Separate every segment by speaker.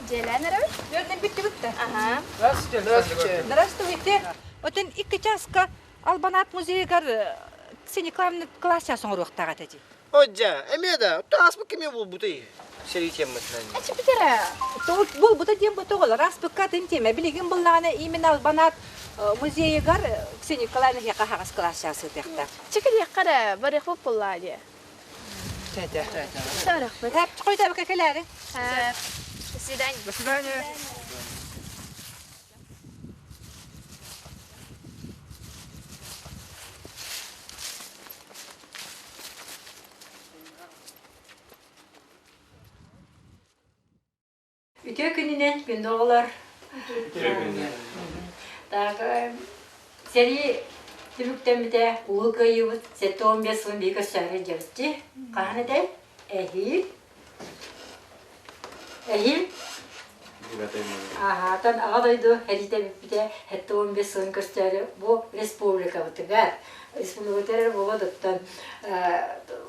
Speaker 1: Дьиэлээн эрэбит?
Speaker 2: Дьиэлэн бүттүбүт да.
Speaker 1: Аха.
Speaker 2: Здравствуйте. Здравствуйте. Отон икки часка Албанат музейыгар Ксения Николаевна класс час оҥоруохтаах этэ дии.
Speaker 3: Одьа, эмиэ да, ааспыт кими булбутай? Сэрии тематынан.
Speaker 1: Эчи бүтэрэ.
Speaker 2: Булбута диэн бу тоҕолор ааспыкка атын тиэмэ. Билигин буллаҕына именно Албанат музейыгар Ксения Николаевна эһиэхэ аһаҕас класс час ыытыахтаах.
Speaker 1: Чекилиэххэ эрэ, барыахпыт буоллаа дии.
Speaker 2: Чэдэ.
Speaker 1: Барыахпыт.
Speaker 2: Хойдабыка кэлээри.
Speaker 1: До свидания.
Speaker 4: До свидания.
Speaker 5: Үтүө күнүнэн күндү оҕолор.
Speaker 4: Үтүө күнүнэн.
Speaker 5: Так, сэрии түмүктэммитэ Улуу Кыайыыбыт 75 сылын биһиги көрсөөрү дьэбитти. Хаһан этэй? Эһиил. Эһиил. Аһаатан Аҕа дойду сэриитэ бүппүтэ 75 сылын көрсөөрү бу республикабытыгар, республикабытыгар буолуоттан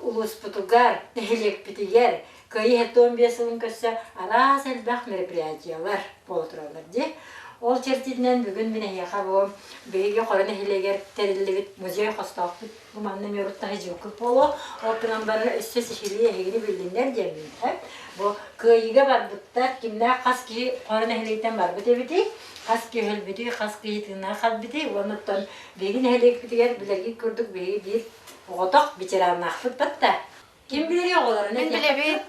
Speaker 5: улууспутугар, нэһилиэкпитигэр Кыайыы 75 сылын көрсө араас элбэх мероприятиелар буола тураллар дии. Ол чэрчитинэн бүгүн мин эһиэхэ бу биһиги Хоро нэһилиэгэр тэриллибит музей хостоохпут бу манна Ньуруттаһы дьылкыт буолуо. Ол гынан баран өссө сиһилии эһигини биллиннэр диэммин. Бу Кыайыыга барбыттар кимнээх хас киһи Хоро нэһилиэгиттэн барбыт эбитий, хас киһи өлбүтүй, хас киһи тыыннаах хаалбытый уонна оттон биһиги нэһилиэкпитигэр билэргит курдук биһиги биир оҕотох ветераннаахпыт батта. Ким билэрий оҕолорун?
Speaker 1: Мин билэбин.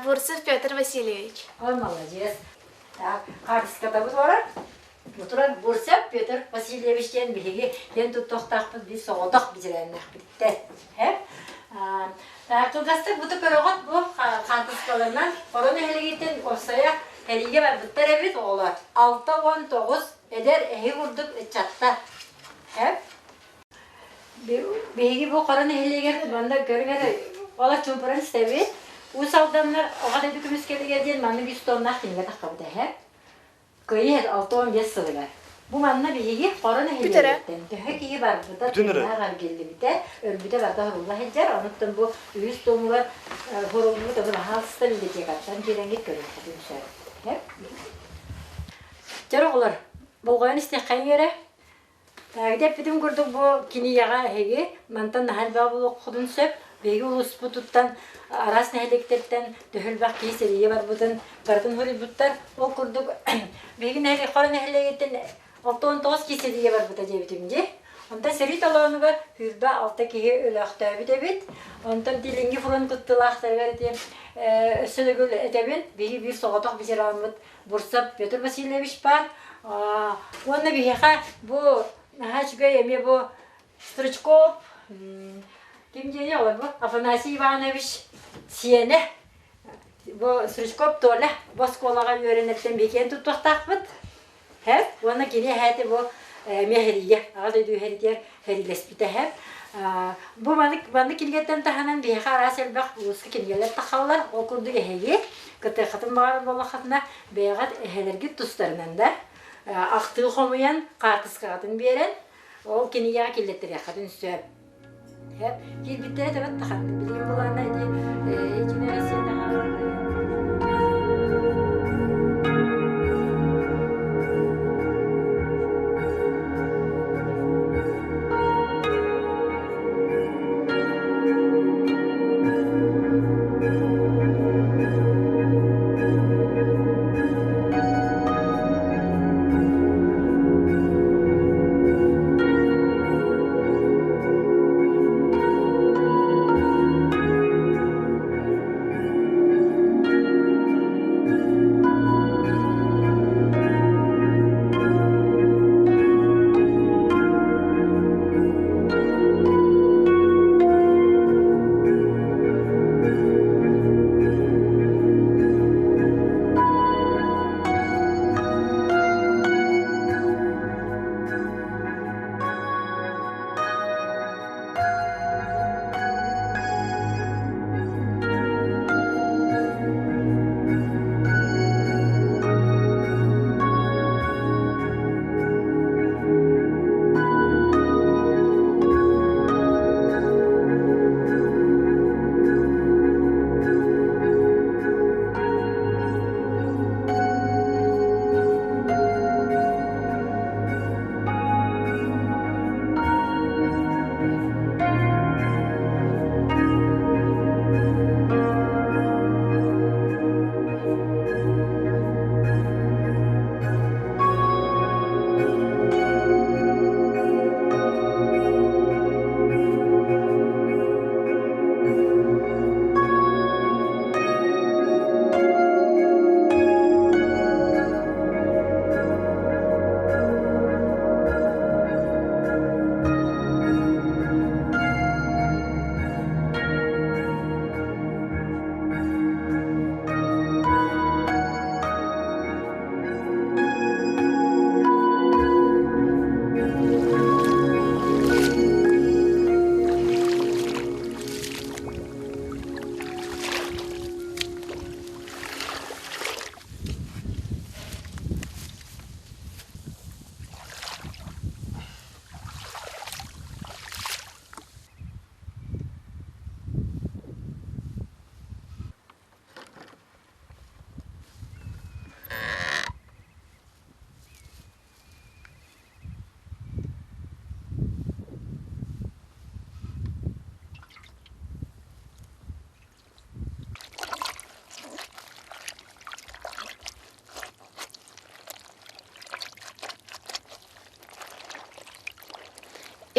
Speaker 1: Бурцев Петр Васильевич.
Speaker 5: Ой, молодец. Так, хаартыскатабыт олорор. Бу турар Бурцев Петр Васильевич диэн биһиги диэн туттуохтаахпыт биир соҕотох бизэлээннээхпититтэн. Так, кылгастык буту көрөҕүт бу хаартыскаларынан Хоро нэһилиэгиттэн уопсайа кэлиигэ барбыттар эбит оҕолор. 69 эдэр эһи курдук ыччаттар. Биһиги бу Хара нэһилиэгэр манна көрүҥ эрэ олох чуумпуран истэбит. Уус Алданнар оҕо дойду көмүскэлигэр диэн маннык үс тоннаах кинигэ таххабыт эһэ. Кыайыы 65 сылыгар. Бу манна биһиги Хоро нэһилиэгиттэн төһө киһи барбыта, тыыннаах эргиллибитэ, өлбүтэ барыта хорулла сылдьар. Онуттан бу үһүс томугар хоруллубут ону баһаалыста библиотекаттан киирэҥҥит көрүөххүтүн сөп. Чэр оҕолор, болҕойон истиэххэйиҥ эрэ. Ити эппитим курдук бу кинигэҕэ эһиги мантан наһаа элбэҕи булуоххутун сөп. Биһиги улууспутуттан араас нэһилиэктэртэн төһө элбэх киһи сэриигэ барбытын барытын суруйбуттар. Ол курдук биһиги нэһилиэк Хоро нэһилиэгиттэн 69 киһи сэриигэ барбыта диэбитим дии. Онтон сэрии толоонугар 26 киһи өлөөхтөөбүт эбит. Онтон Илиҥҥи фронт кыттыылаахтарыгар ити өссө төгүл этэбин, биһиги биир соҕотох ветераммыт Бурцев Петр Васильевич баар. Уонна биһиэхэ бу наһаа үчүгэй эмиэ бу Стручков ким диэни ол бу Афанасий Иванович сиэнэ бу Стручков Толя бу оскуолаҕа үөрэнэртэн биһиги туттуохтаахпыт. Һэ уонна кини эһээти бу эмиэ хэриигэ аҕа дойду хэриитигэр хэриилэспитэ һэ. Бу маннык маннык кинигэттэн таһынан биһиэхэ араас элбэх улууска кинигэлэр тахаллар. Ол курдук эһиги кытыаххытын баҕарар буоллаххытына бэйэҕит эһэлэргит тустарынан да ахтыы хомуйан хаартыскаҕытын биэрэн ол кинигэҕэ киллэттэриэххитин сөп. Киирбиттэрэ тэбэт таханны билигин булаана ити итини Россия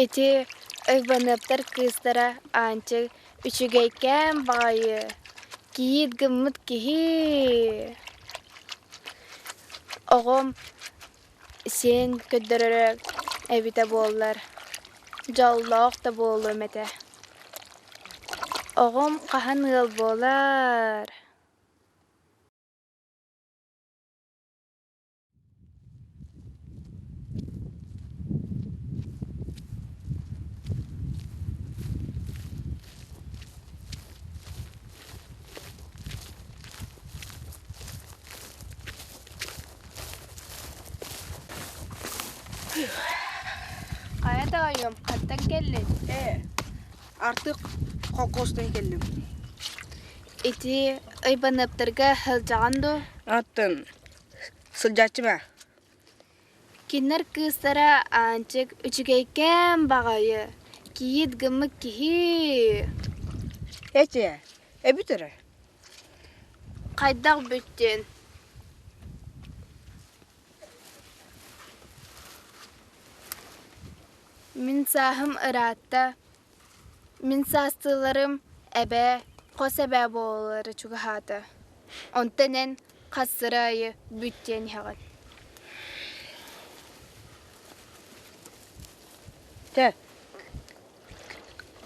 Speaker 1: Ити Ивановтар кыыстара Аанчык үчүгэйкээн баҕайы, кийиит гыммыт киһи. Оҕом сиэн көрдөрөрө эбитэ буоллар, дьоллоох да буолуом этэ. Оҕом хаһан ыал буолар? Хайа тоойуом, хантан кэллиҥ?
Speaker 6: Ээ, артык холкуостан кэллим.
Speaker 1: Ити Ивановтарга сылдьаҕын дуо?
Speaker 6: Аттын сылдьааччым ээ.
Speaker 1: Кинилэр кыыстара Аанчык үчүгэйкээн баҕайы, кийиит гыммыт киһи.
Speaker 6: Эти, эбит эрэ.
Speaker 1: Хайдах бүттүн? Мин сааһым ыраатта, Мин саастыыларым эбээ, хос эбээ буолаллара чугаһаата. Онтон эн хас сыра аайы бүт диэн иһэҕин.
Speaker 6: Чэ,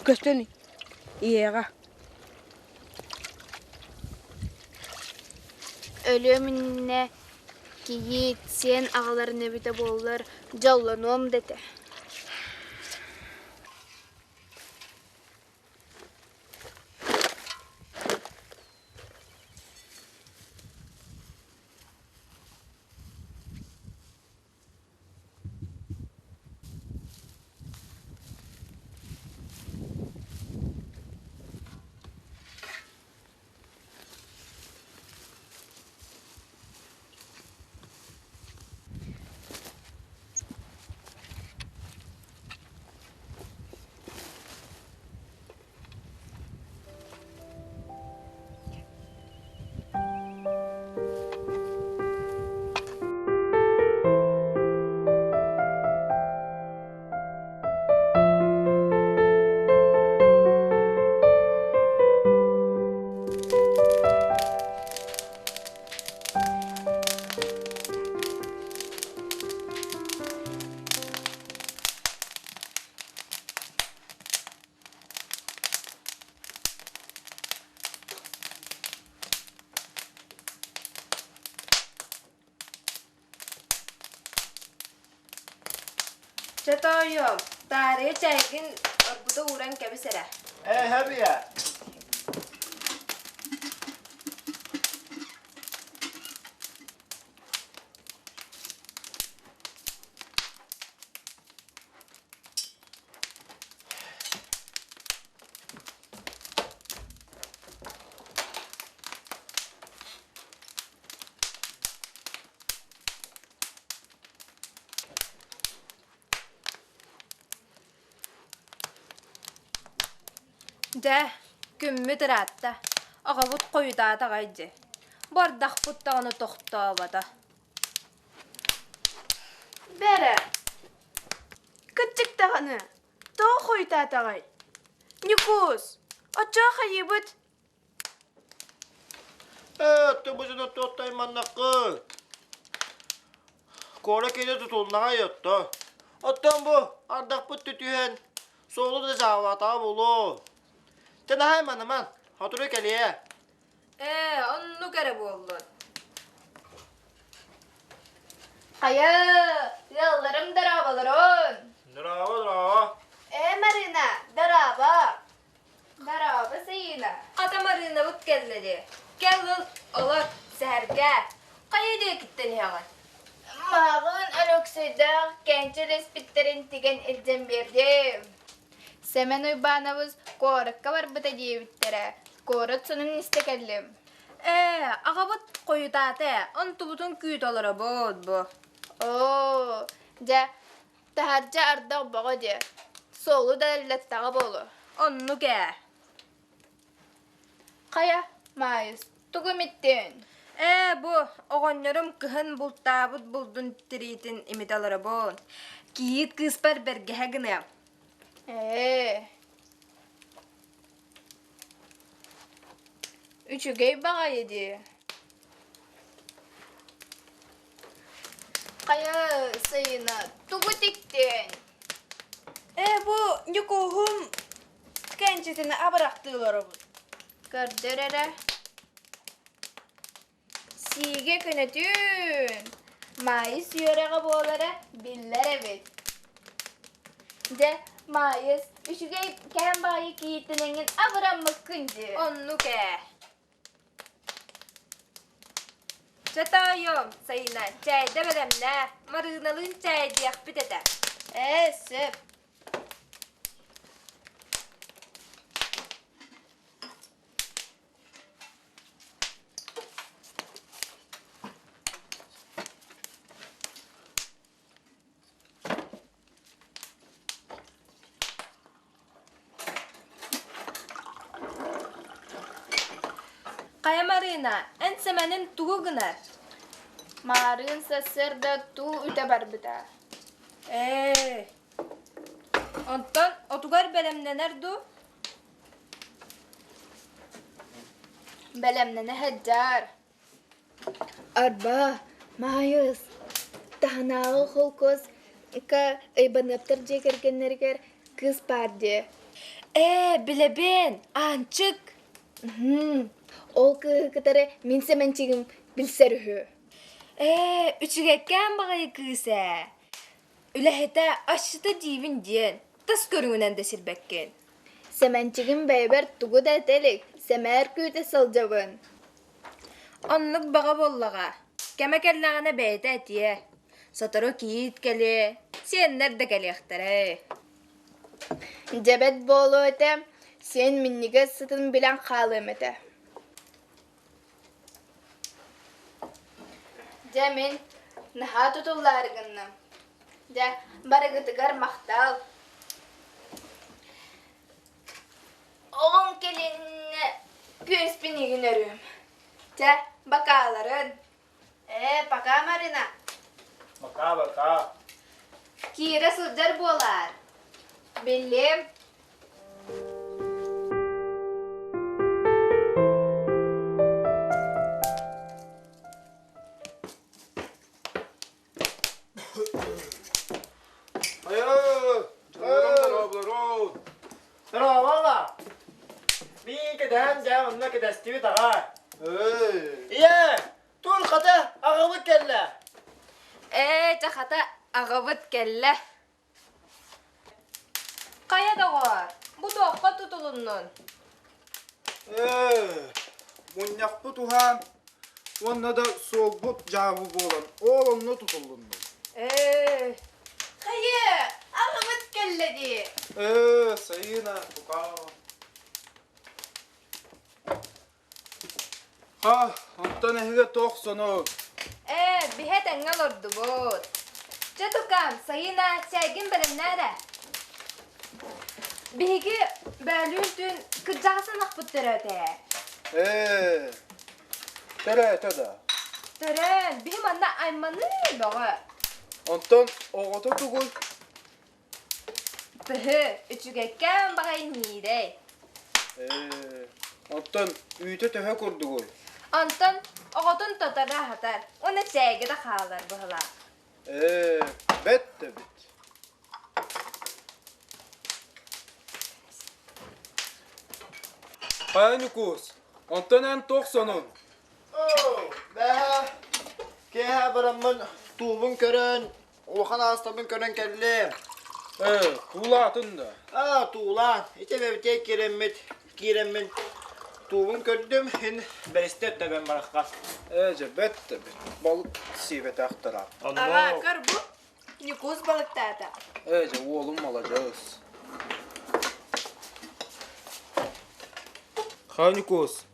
Speaker 6: көстөн ийэҕэ.
Speaker 1: Өлүөм иннинэ кийиит, сиэн аҕаларын эбитэ буоллар, дьоллонуом да этэ.
Speaker 7: Чэ тоойуом, таарыйа чэйгин орбута ууран кэбис эрэ.
Speaker 3: Ээ, хэбиэ.
Speaker 7: Дьэ, күммүт ыраатта, аҕабыт хойутаата аҕай дьэ. Бардахпыт даҕаны тохтообото.
Speaker 1: Бэрэ, кырдьык даҕаны, тоҕо хойутаатаҕай? Ньукуус, оччоҕо хайыыбыт?
Speaker 3: Ээ, тыбысына туоттайманнаккы. Куора киһи тутулнаҕай отто. Оттон бу ардахпыт түтүһэн, суолу да саҕалаатаҕа буолуо. Тынаһай маныман, хотуру кэлиэ.
Speaker 7: Ээ, оннук эрэ буоллун.
Speaker 1: Хайа, ыалларым дорооболорун!
Speaker 3: Дорообо, дорообо.
Speaker 1: Ээ, Марина, дорообо! Дорообо, Саина.
Speaker 7: Хата Марыынабыт кэллэ дии. Кэл ыл, олор, сэһэргээ. Хайа диэкиттэн иһэҕин?
Speaker 1: Мааҕын Өлөксөйдөөх кэнчил испиттэрин тигэн илдьэн биэрдим. Сэмэн Уйбаанабыс куоракка барбыта диэбиттэрэ. Куорат сонун истэ кэллим.
Speaker 7: Ээ, аҕабыт хойутаата ээ, онтубутун күүтэ олоробут бу.
Speaker 1: Оо, дьэ, таһырдьа ардах бөҕө дии. Суолу да эллэттэҕэ буолуо.
Speaker 7: Оннук ээ.
Speaker 1: Хайа, Маайыс, тугу имиттиҥ?
Speaker 7: Ээ, бу оҕонньорум кыһын бултаабыт булдун тириитин имитэ олоробун. Кийиит кыыспар бэргэһэ гыныам.
Speaker 1: Ээ. Үчүгэй баҕайы дии. Хайа, Сайына, тугу тиктиҥ?
Speaker 7: Ээ, бу Ньукууһум кэнчитини абырахтыы олоробут.
Speaker 1: Көрдөр эрэ. Сиигэ көнөтүүн! Маайыс үөрэҕэ буолара биллэр эбит. Дьэ, Маайыс, үчүгэй кэм баҕайы киһиттэн эҥин абыраммыккын дии.
Speaker 7: Оннук ээ. Чэ тоойуом, Сайына, чээйдэ бэлэмнээ, Марыыналыын чээйдиэхпит этэ.
Speaker 1: Ээ, сөп.
Speaker 7: Хайа Марыына, эн Сэмэнин тугу гынар?
Speaker 1: Маарыын сарсыарда туу үтэ барбыта.
Speaker 7: Ээ, онтон отугар бэлэмнэнэр дуу?
Speaker 1: Бэлэмнэнэ сылдьар. Арба, Маайыс, таһынааҕы холкуоска Ыйбаныаптар дьиэ кэргэннэригэр кыыс баар дии.
Speaker 7: Ээ, билэбин, Аанчык.
Speaker 1: Ол кыыһы кытары мин Сэмэнчигим билсэр үһү.
Speaker 7: Ээ, үчүгэйкээн баҕайы кыыс ээ. Үлэһитэ, асчыта диибин диэн, тас көрүҥүнэн да сирбэккин.
Speaker 1: Сэмэнчигим бэйэбэр тугу да этэ илик, сэмээр күүтэ сылдьабын.
Speaker 7: Оннук баҕа буоллаҕа, кэмэ кэллэҕинэ бэйэтэ этиэ. Сотору кийиит кэлиэ, сиэннэр да кэлиэхтэрэ.
Speaker 1: Дьэбэт буолуо этэ, сиэн минньигэс сытын билэн хаалыам этэ. Дьэ мин наһаа тутуллаары гынным. Дьэ, барыгытыгар махтал. Оҕом кэлиннэ күөспүн игин өрүөм. Чэ, бакааларын. Ээ, пока, Марина.
Speaker 3: Пока-пока.
Speaker 1: Киирэ сылдьар буолаар. Биллим.
Speaker 3: Мин кэтэһэн дьэ онно кэтэстибит аҕа. Ийээ, тур хата аҕабыт кэллэ.
Speaker 7: Ээ, чэ хата аҕабыт кэллэ. Хайа доҕоор, бу туохха тутулуннун?
Speaker 4: Ээ, мунньахпыт уһаан уонна да суолбут дьаабы буолан ол онно тутуллуннум.
Speaker 7: Ээ,
Speaker 1: Хайа, аҕабыт кэллэ дии.
Speaker 4: Ээ, Сайыына, тукаа. Ха, онтон эһиги туох сонун?
Speaker 7: Ээ, биһэ тэҥҥэ олордубут. Чэ, тукаам, Сайыына, чэйгин бэлэмнээ эрэ. Биһиги бөөлүүн түүн кырдьаҕас ынахпыт төрөөтө ээ.
Speaker 4: Ээ, төрөөтө да.
Speaker 7: Төрөөн, биһи манна айманыы бөҕө.
Speaker 4: Онтон оҕото тугуй?
Speaker 7: Тыһы, үчүгэйкээн баҕайы ньиирэй.
Speaker 4: Ээ, оттон үүтэ төһө курдугуй?
Speaker 7: Онтон оҕотун тоторо аһатар уонна чээгэ да хаалар быһылаах.
Speaker 4: Ээ, бэт да эбит. Хайа Ньукуус, онтон эн туох сонун?
Speaker 3: Оо, бээһэ, киэһэ бараммын туубун көрөн, улахан аастабын көрөн кэллим.
Speaker 4: Ээ, туулаатын да.
Speaker 3: Аа, туулаан, ити эбэбитиэ киирэммит, киирэммин туубун көрдүм, ин бэристэ өттөбөн барахха.
Speaker 4: Ээ, дьэ, бэт да бит. Балык сиэбэтэхтэр
Speaker 7: Аҕа, көр бу, Ньукуус балыктаата.
Speaker 4: Ээ, дьэ, уолум маладьыас. Хайа Ньукуус,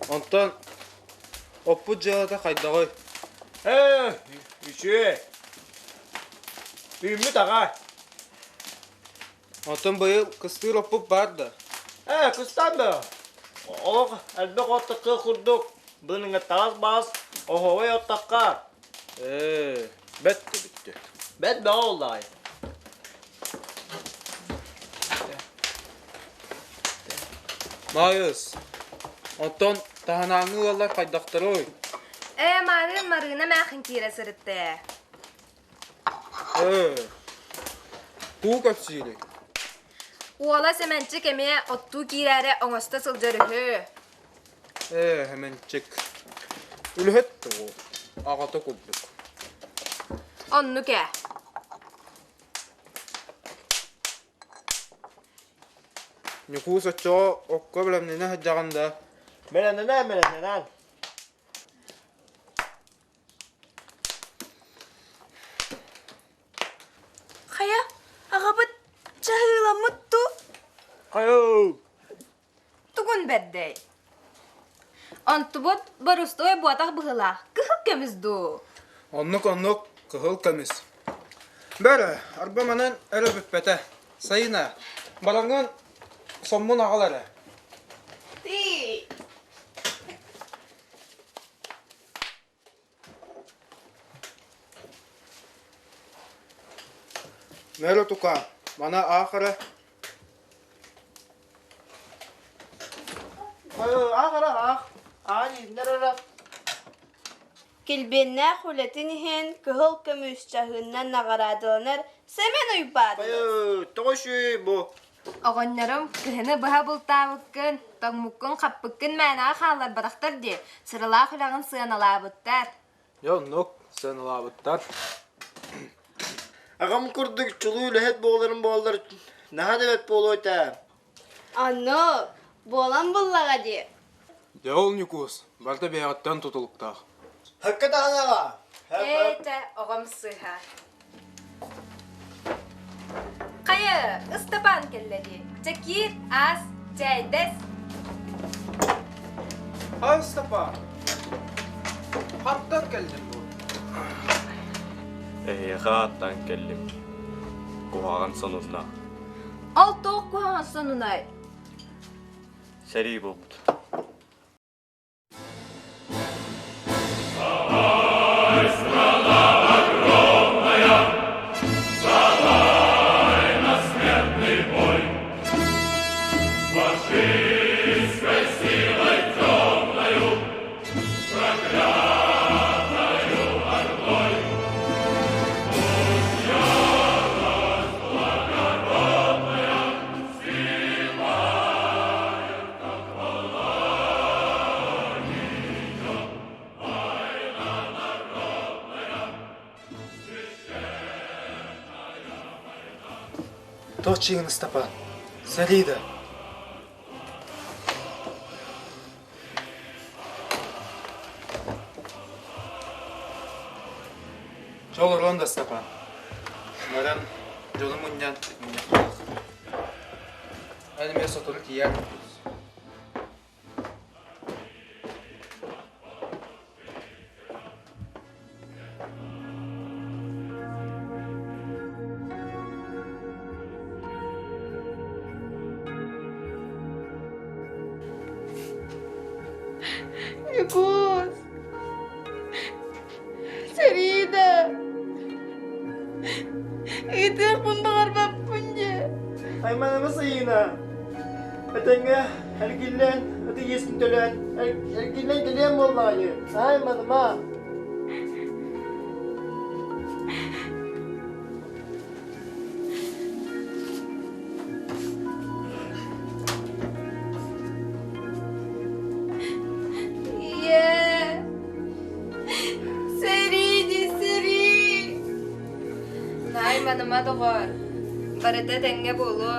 Speaker 4: Онтон оппут дьыалата хайдаҕый?
Speaker 3: Ээ, үчүгэй. Үүммүт аҕай.
Speaker 4: Онтон быйыл кыстыыр оппут баар да?
Speaker 3: Ээ, кыстаан да. Олох элбэх оттокка курдук быныҥа таас баас оһоҕой оттокка.
Speaker 4: Ээ, бэт да бүттэ.
Speaker 3: Бэт бөҕө оллаҕай.
Speaker 4: Маайыс, оттон таһынааҥҥы ыаллар хайдахтарый?
Speaker 7: Ээ, маарыын Марыына эмээхин киирэ сырытта ээ.
Speaker 4: Ээ, тугу кэпсиирий?
Speaker 7: Уола Сэмэнчик эмиэ оттуу киирээри оҥосто сылдьар үһү.
Speaker 4: Ээ, Сэмэнчик. Үлэһит тоҕо, аҕата курдук.
Speaker 7: Оннук ээ.
Speaker 4: Ньукуус оччоҕо окко бэлэмнэнэ сылдьаҕын да?
Speaker 3: Бэлэмнэнэн, бэлэмнэнэн.
Speaker 1: Хайа, аҕабыт чаһыыламмыт дуу?
Speaker 3: Хайа!
Speaker 7: Тугун бэрдэй? Онтубут борустуой буотах быһыылаах, кыһыл көмүс дуу?
Speaker 4: Оннук-оннук, кыһыл көмүс. Бөрө, арба манан өрө бүппэтэ. Сайына, бараҥҥын соммун аҕал эрэ.
Speaker 1: Тиий!
Speaker 4: Мөрө тукаам, маны аах эрэ.
Speaker 3: Аах эрэ, аах. Аан иһиннэр эрэ.
Speaker 1: Килбиэннээх үлэтин иһин кыһыл көмүс чаһыыннан наҕараадаланар Сэмэн Уйбаатабыс.
Speaker 3: Тоҕо үчүгэй бу.
Speaker 7: Оҕонньорум кыһыны быһа бултаабыккын, тоҥмуккун-хаппыккын мээнэҕэ хаалларбатахтар дии, сыралаах үлэҕин сыаналаабыттар.
Speaker 4: Дьэ оннук, сыаналаабыттар.
Speaker 3: Аҕам курдук чулуу үлэһит буоларым буоллар, наһаа да бэрт буолуо этэ.
Speaker 1: Оннук, буолан буллаҕа дии.
Speaker 4: Дьэ ол Ньукуус, барыта бэйэҕиттэн тутулуктаах.
Speaker 3: Һыкка даҕаны аҕа.
Speaker 7: Ээ, чэ, оҕом сыыһа. Хайа, Ыстапаан кэллэ дии. Чэ киир, аас, чээйдэс.
Speaker 4: Хай Ыстапаан, хантан кэллиҥ бу?
Speaker 8: Эһиэхэ ааттаан кэллим. Куһаҕан сонуннаах.
Speaker 7: Ол туох куһаҕан сонунай?
Speaker 8: Сэрии буолбут.
Speaker 4: Туох чиҥин Ыстапаан? Сэрии да? Дьэ олоруон да Ыстапаан. Баран дьону мунньан мунньахтаах. Эн эмиэ сотору тиийээр.
Speaker 1: Ньукуус! Сэриидэ! Ыытыахпын баҕарбаппын дии.
Speaker 3: Айманыма Сайыына. Этэҥҥэ эргиллэн, ытык иэскин төлөөн, эргиллэн кэлиэм буоллаҕа Айманыма.
Speaker 7: Ийээ, сэрии дии сэрии. Найманыма доҕоор, барыта этэҥҥэ буолуо.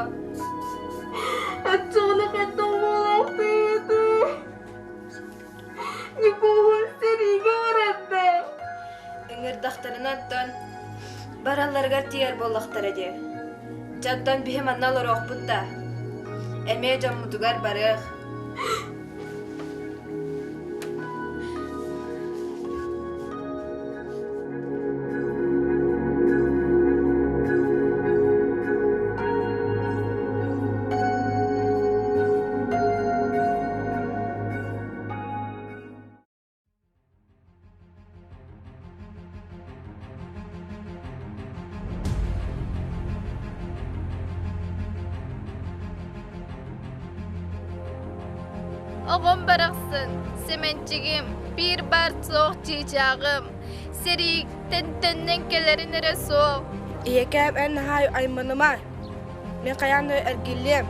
Speaker 1: Оччоҕуна хантан буолаахтыыбытый? Ньукууһун сэриигэ барарда.
Speaker 7: Ыҥырдахтарына оттон баралларыгар тиийэр буоллахтара дии. Дьэ оттон биһи манна олоруохпут да, эмиэ дьоммутугар барыах.
Speaker 1: Оҕом барахсан, Сэмэнчигим, биир баар суох чыычааҕым, сэрииттэн төннөн кэлэрин эрэ суох.
Speaker 6: Ийэкээм эн наһаа айманыма, мин хайаан да эргиллиэм.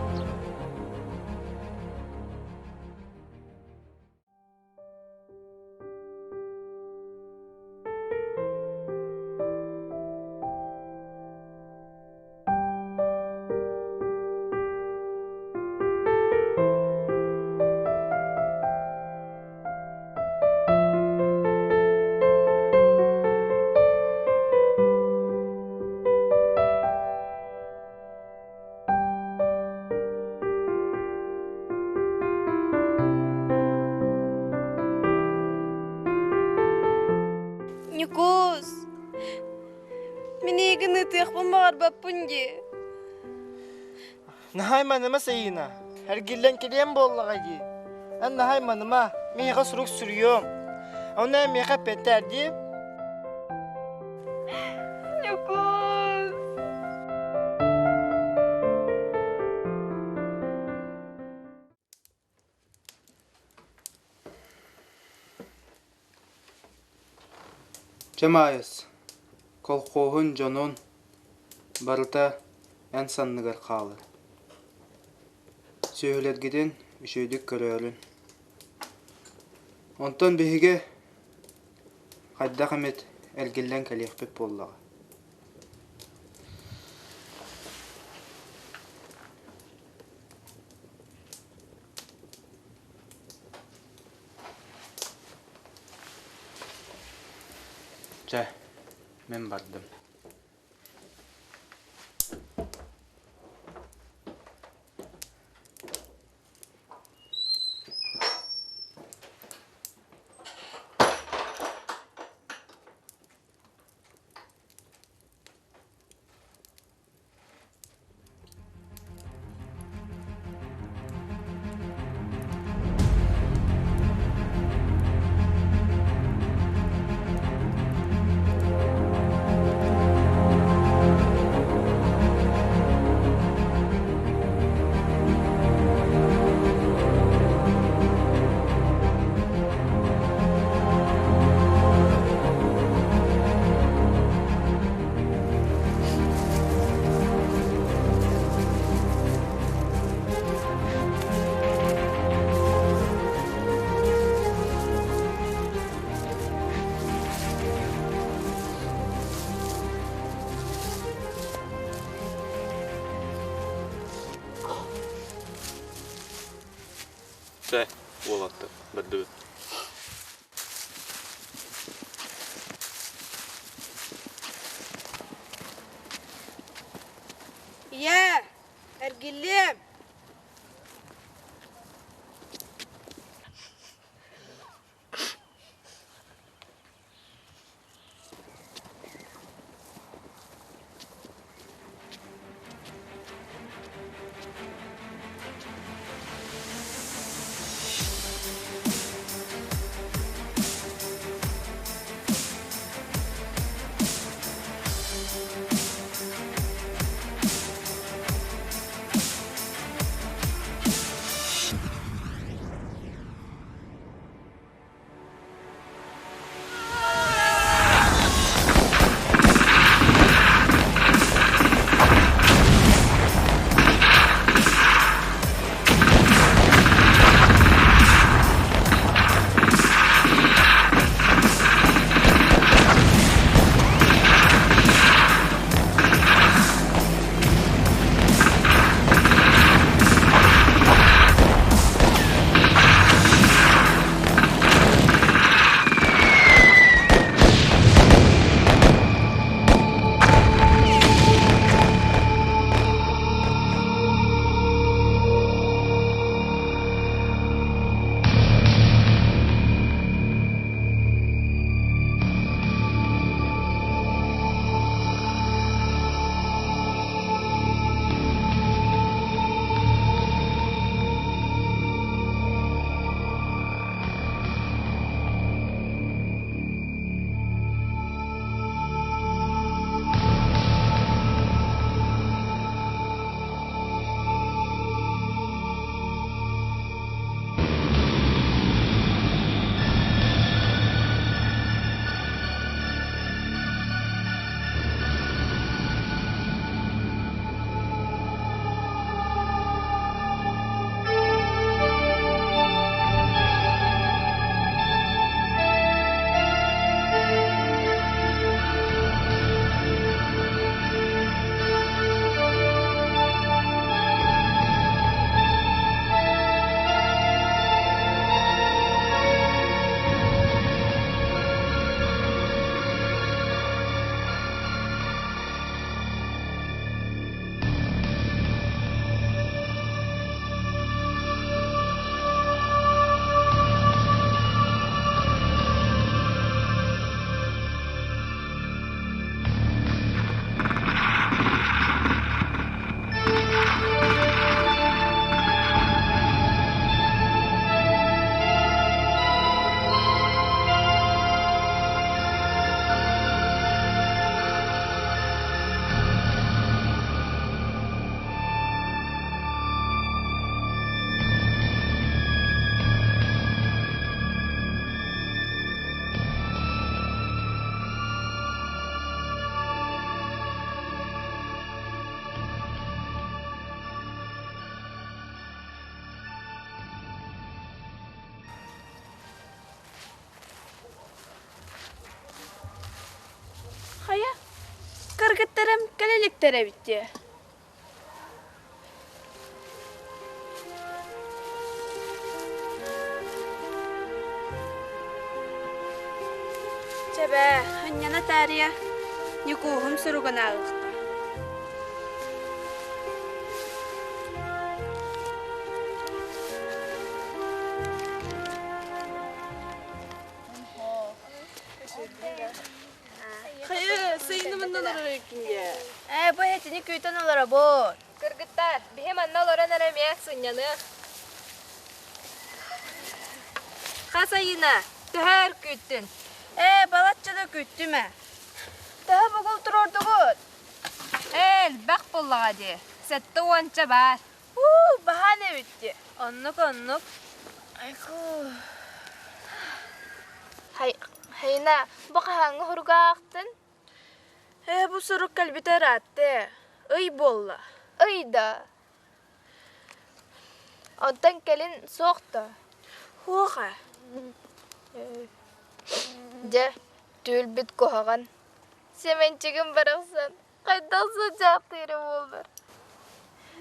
Speaker 7: Ньукуус, мин эйигин ыытыахпын баҕарбаппын дии.
Speaker 3: Наһай маныма Сайыына, эргиллэн кэлиэм буоллаҕа дии. Эн наһай маныма, миэхэ сурук суруйуом. Онно эн миэхэ эппиэттээр дии.
Speaker 7: Ньукуус!
Speaker 4: Чэ, Маайыс, колхоһун дьонун барыта эн санныгар хаалар. Сүөһүлэргитин үчүгэйдик көрөөрүн. Онтон биһиги хайдах эмит эргиллэн кэлиэхпит буоллаҕа. Чэ, мин бардым.
Speaker 8: Чэ, уолаттар, бардыбыт.
Speaker 6: Ийээ, эргиллиэм.
Speaker 7: Кыргыттарым кэлэ иликтэр эбит дии. Чэ бээ, ынньана таарыйа, Ньукууһум суругун ааҕыахха.
Speaker 6: Хайа, сайыны манна олорор эккинге.
Speaker 1: Ээ, бу эһэтини күүтэн олоробут.
Speaker 7: Кыргыттар, биһи манна олорон эрэ эмиэ сынньаныах. Хас айына, төһө өр күүттүн?
Speaker 1: Ээ, балачча да күүттүм ээ. Төһө бугул туруордугут?
Speaker 7: Ээ, элбэх буоллаҕа дии. Сэттэ уонча баар.
Speaker 1: Уу, баһаан эбит дии.
Speaker 7: Оннук-оннук.
Speaker 1: Айку. Хай, Хайына, бу хаһааҥҥы суруга аахтын?
Speaker 6: Ээ, бу сурук кэлбитэ ыраатта. Ый буолла.
Speaker 1: Ый да. Оттон кэлин суох да.
Speaker 6: Хуоха.
Speaker 1: Дьэ, түүл-бит куһаҕан. Сэмэнчигим барахсан, хайдах сылдьаахтыыра буоллар.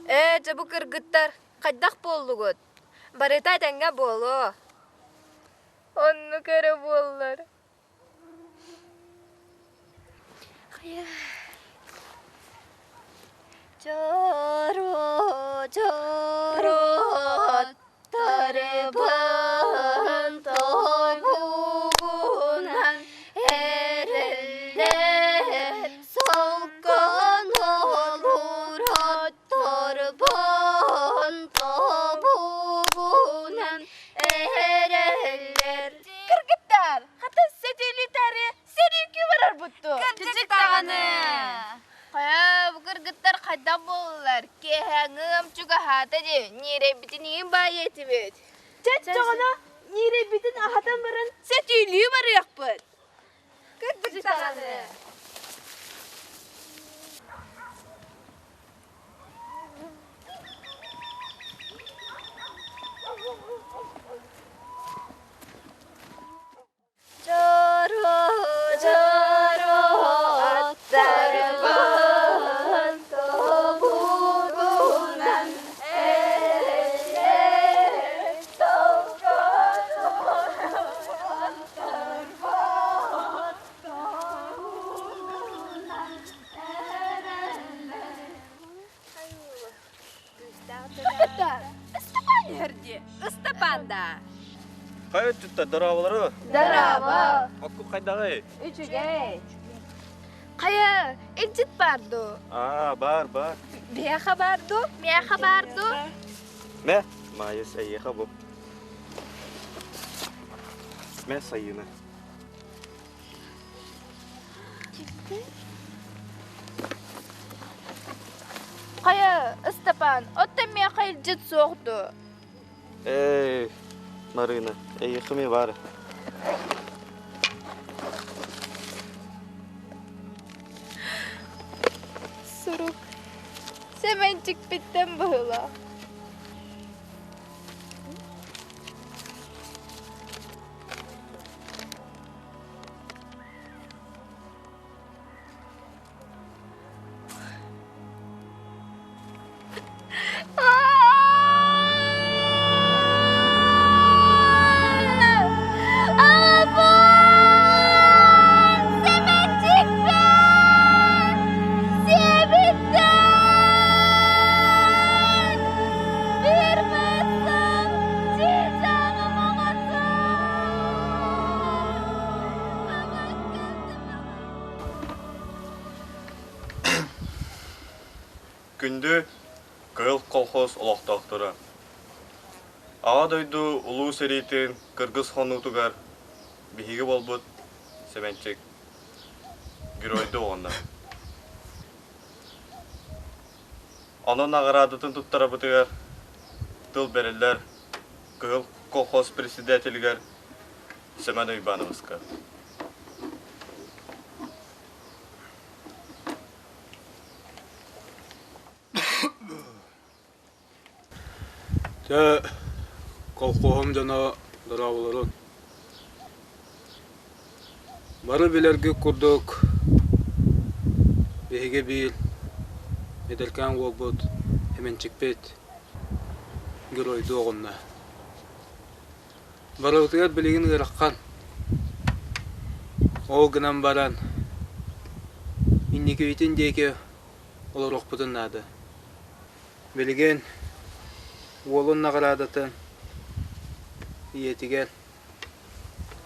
Speaker 7: Ээ, дьэ бу кыргыттар, хайдах буоллугут? Барыта этэҥҥэ буолуо.
Speaker 1: Оннук эрэ буоллар. Чоро, чоро, тарбан тобугунан эрэллэр солкон олур торбон тобугунан эрэллэр
Speaker 6: Кыргыттар, хата сэтиилитари сэрүүкү барар бутту.
Speaker 7: Кырдьык даҕаны.
Speaker 1: Хайа, бу кыргыттар хайдах буоллулар? Киэһээҥҥи чугаһаата дии, ньирэйбитин иин баайа этибит.
Speaker 6: Чэччоҕуна ньирэйбитин аһатан баран сэтиилии барыахпыт.
Speaker 7: Кырдьык даҕаны.
Speaker 1: Чоро, чоро, аттарбын тобугунан эрэллэр
Speaker 6: Ыстапаан иһэр дии.
Speaker 7: Ыстапаан да.
Speaker 8: Хайа өттүттэ дорооболору.
Speaker 1: Дорообо.
Speaker 8: Окку хайдаҕый?
Speaker 7: Үчүгэй.
Speaker 1: Хайа, илдьит баар дуу?
Speaker 8: Аа, бар, бар.
Speaker 7: Биһиэхэ баар дуу?
Speaker 1: Миэхэ баар дуу?
Speaker 8: Мэ, Маайыс, эйиэхэ бу. Мэ, Сайыына.
Speaker 1: Хайа, Ыстапаан, оттон миэхэ илдьит суох дуо?
Speaker 8: Эй, Марина, эйиэхэ эмиэ баар.
Speaker 1: Сурук. Сэмэнчикпиттэн быһыылаах.
Speaker 8: Күндү Кыыл колхоз олохтоохторо! Аҕа дойду Улуу сэриитин кыргыс хонуутугар биһиги буолбут Сэмэнчик геройдуу оҕоннор. Онон наҕараадатын туттарабытыгар тыл бэриллэр Кыһыл колхоз председателигэр Семен Уйбановска.
Speaker 4: Дьэ, колхоһум дьоно дорооболорун. Бары билэргит курдук, Биһиги биир эдэркээн уолбут Эмэнчикпит геройдуу оҕунна. Барыбытыгар билигин ыарахан. Ол гынан баран инникибитин диэки олоруохпутун наада. Билигин уолун наҕараадатын ийэтигэр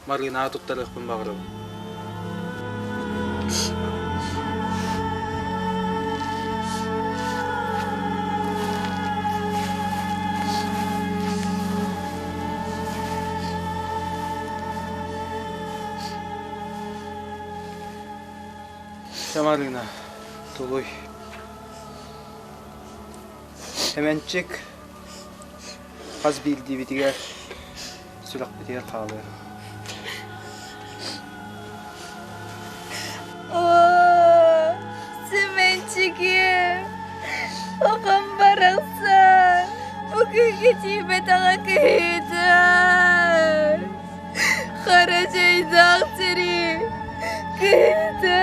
Speaker 4: Марыынаҕа туттарыахпын баҕарабын. Чэ, Марыына, тулуй. Эмэнчик хас биирдиибитигэр сүрэхпитигэр хаалыа.
Speaker 7: Оо, Сэмэнчигим, оҕом барахсан, бу күҥҥэ тиийбэтэҕэ кыһыыта. Хара дьайдаах сири кыһыыта.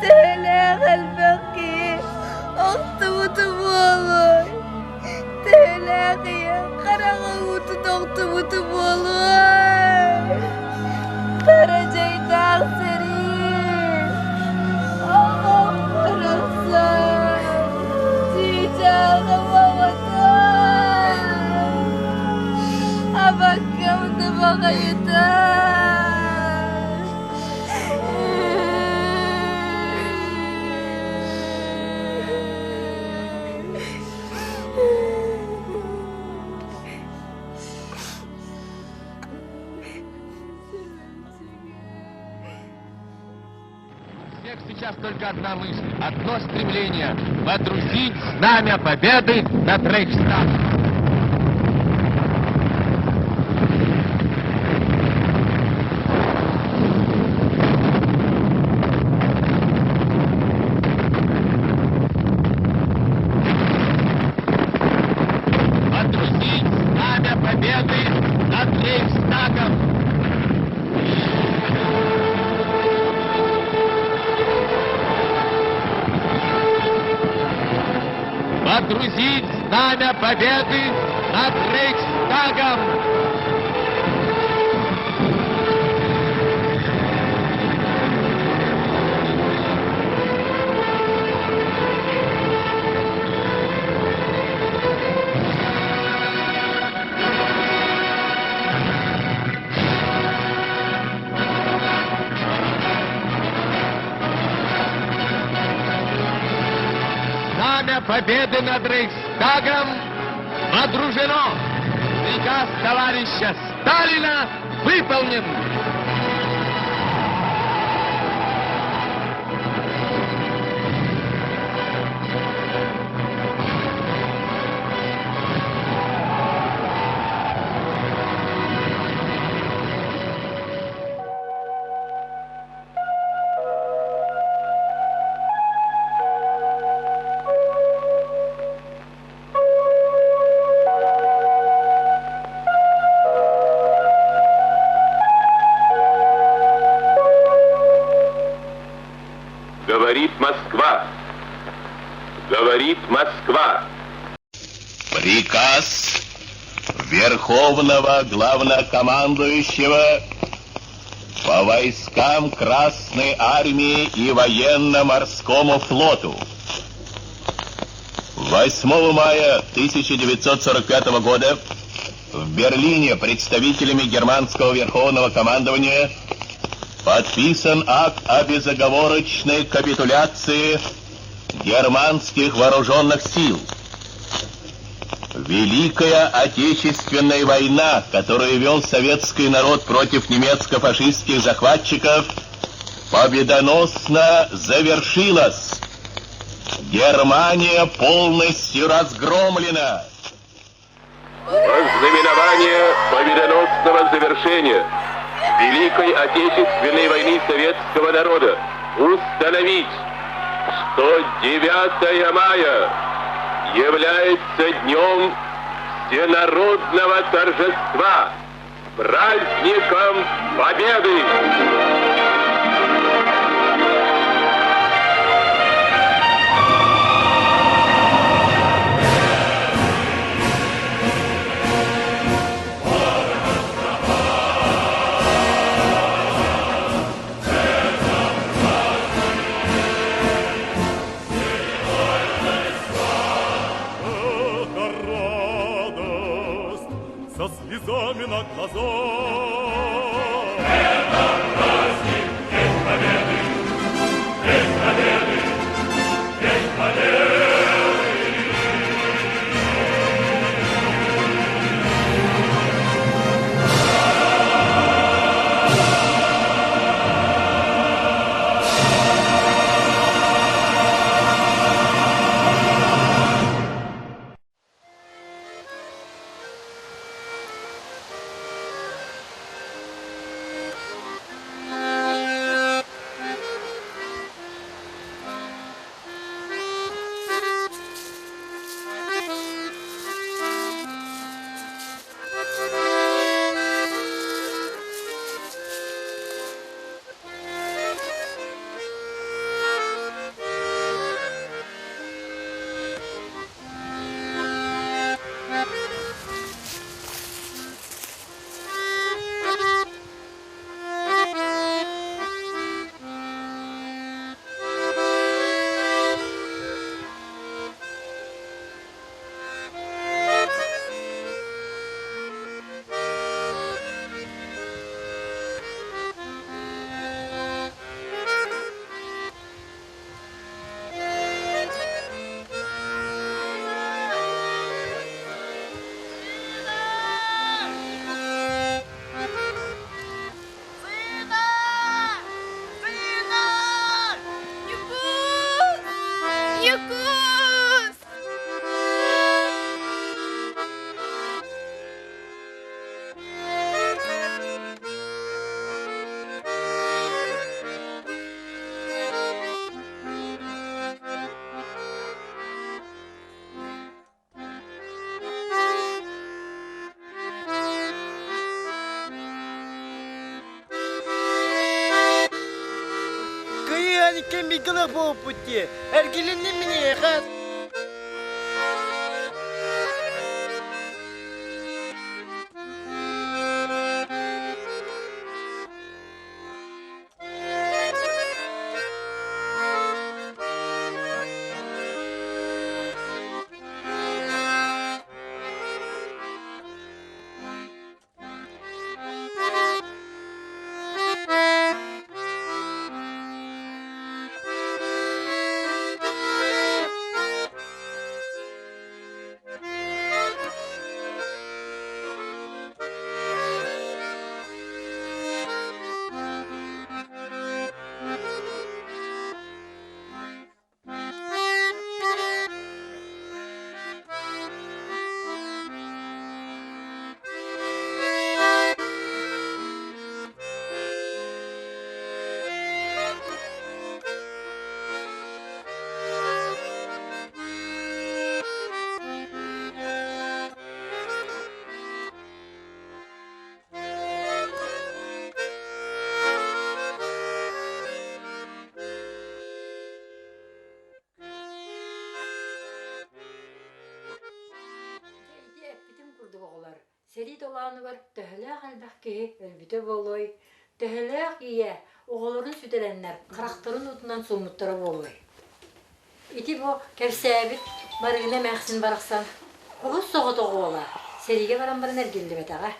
Speaker 7: Төһөлөөх элбэх киһи охтубута буолуой? Төһөлөөх ийэ хараҕа ууту тохтубута буолуой? Хара дьайдаах сэрии, оҕом барахсан, чыычааҕым оҕото, абаккам да баҕайыта.
Speaker 9: Всех сейчас только одна мысль, одно стремление – водрузить знамя победы над Рейхстагом. Водрузить знамя победы над Рейхстагом! Водрузить знамя победы над Рейхстагом! Знамя победы над Рейхстагом водружено! Приказ товарища Сталина выполнен! Говорит Москва. Говорит Москва. Приказ Верховного Главнокомандующего по войскам Красной Армии и Военно-Морскому флоту. 8 мая 1945 года в Берлине представителями германского верховного командования подписан акт о безоговорочной капитуляции германских вооруженных сил. Великая Отечественная война, которую вел советский народ против немецко-фашистских захватчиков, победоносно завершилась. Германия полностью разгромлена. Ознаменование победоносного завершения Великой Отечественной войны советского народа установить, что 9 мая является днем всенародного торжества, праздником Победы!
Speaker 10: слезами на глазах. Это праздник, День Победы! День Победы! День Победы!
Speaker 1: Ньукуус!
Speaker 3: Кыйыан иккен биггылы буолбут дии. Эргилинним миниэхэ.
Speaker 5: Ити эппитим курдук оҕолор, сэрии толоонугар төһөлөөх элбэх киһи өлбүтэ буолуой, төһөлөөх ийэ оҕолорун сүтэрэннэр харахтарын уутунан сууммуттара буолуой? Ити бу кэпсээбит Марыына эмээхсин барахсан олус соҕотох уола сэриигэ баран баран эргиллибэтэҕэ.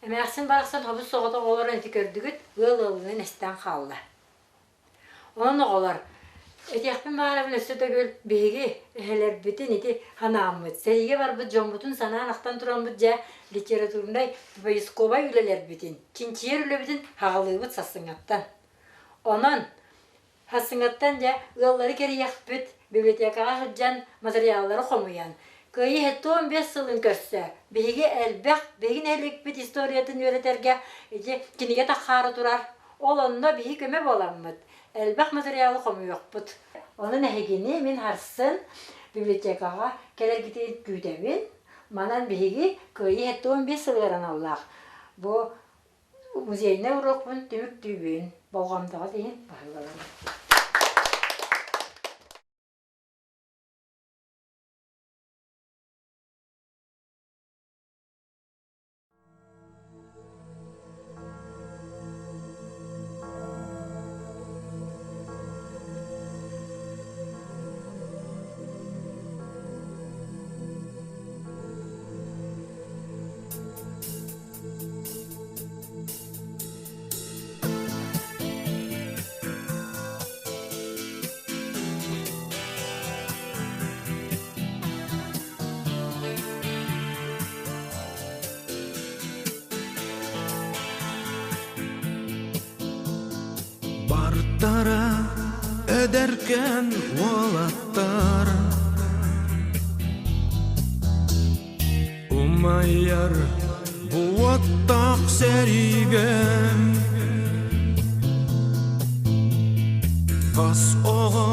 Speaker 5: Эмээхсин барахсан хобус соҕотох олорон ити көрдүгүт, ыал ыалынан эстэн хаалла. Онон оҕолор, этиэхпин баҕарабын өссө төгүл биһиги эһэлэрбитин ити ханааммыт, сэриигэ барбыт дьоммутун санаан-ахтан тураммыт дьэ литературнай поисковай үлэлэрбитин, чинчийэр үлэбитин хаҕалыыбыт сарсыҥҥаттан. Онон Сарсыҥҥаттан дьэ ыаллары кэрийэхпит, библиотекаҕа сылдьан материаллары хомуйан, Кыайыы 75 сылын көрсө биһиги элбэх, биһиги нэһилиэкпит историятын үөрэтэргэ ити кинигэ таххаары турар. Ол онно биһи көмө буоламмыт, элбэх материалы хомуйуохпут. Онон эһигини мин сарсын библиотекаҕа кэлэргитин күүтэбин. Манан биһиги Кыайыы 75 сылыгар аналлаах бу Музейнай уруокпун түмүктүүбүн, болҕомтоҕут иһин баһыыбаланын.
Speaker 11: Хастара эдэркээн уолаттар Умайар бу уоттаах сэриигэ Хас оҕо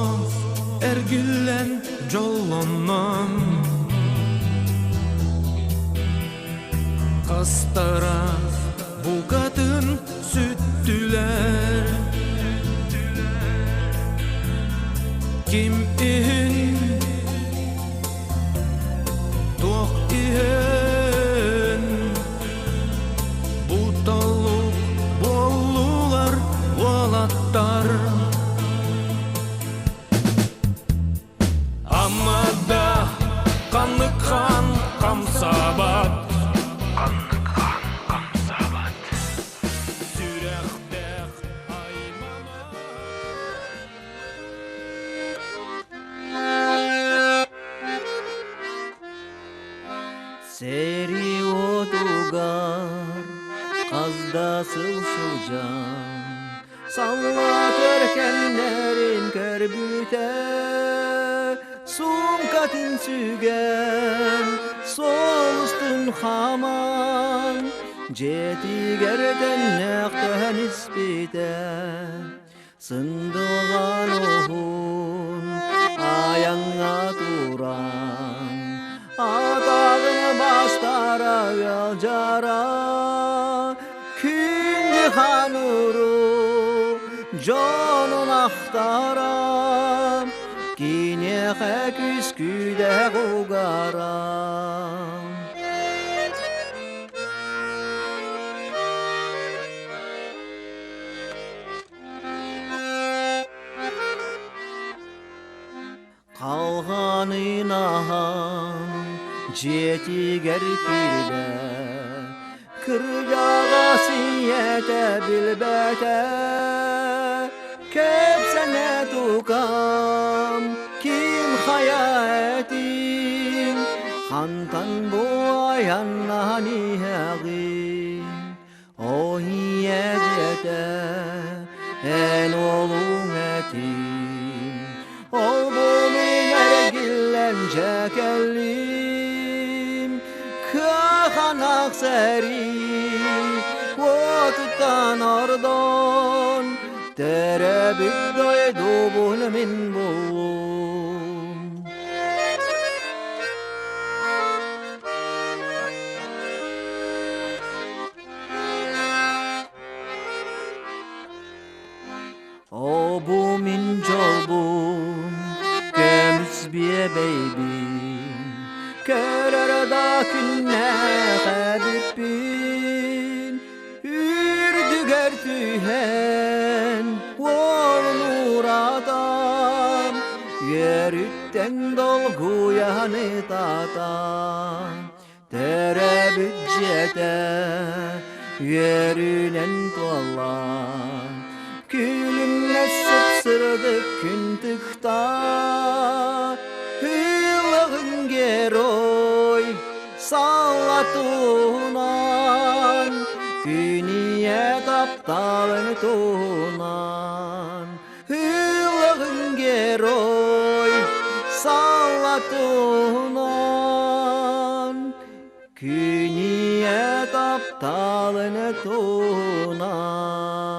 Speaker 11: эргиллэн дьоллонном Хастара букатын сүттүлэр Ким иһин туох иһин Буталлык буоллулар уолаттар Аммада ханнык хаан хамсаабат Ханнык хаан хамсаабат Сүрэхтээх аймана
Speaker 12: Сэрии отугар хас да сыл сылдьан Салла көркөннөрүн көрбүтэ, Суумкатын сүгэн, суол устун хааман, Дьиэтигэр төннөхтөһөн испитэ. Сындылҕан уһун айаҥҥа туран, Атаҕын бастара ыалдьара, Күндү хаан уруу дьонун ахтара, Киниэхэ күскүдэх угара. Халҕанын аһан дьиэтигэр киирдэ, Кырдьаҕас ийэтэ билбэтэ, Кэпсэнэ тукам ким хайа этин, Хантан бу айаннаан иһэҕин? О ийэ диэтэ, эн уолуҥ этим, Ол бу мин эргиллэн дьэ кэллим, Кыаханах сэрии уотуттан ордон, Төрөөбүт дойдубун мин буллум. О бу мин дьолбун, көмүс биэбэйбин, көрөр да күннээх эбиппин, үрдүгэр түһэн уолун ууратан, үөрүттэн долгуйан ытатан, Төрөөбүт дьиэтэ үөрүүнэн туолла, Күлүмнэс сып-сырдык күн тыкта, Ыылаҕын герой саллатынан, Күн ийэ тапталын туһунан, Ыылаҕын герой саллатынан, Күн ийэ тапталын туһунан.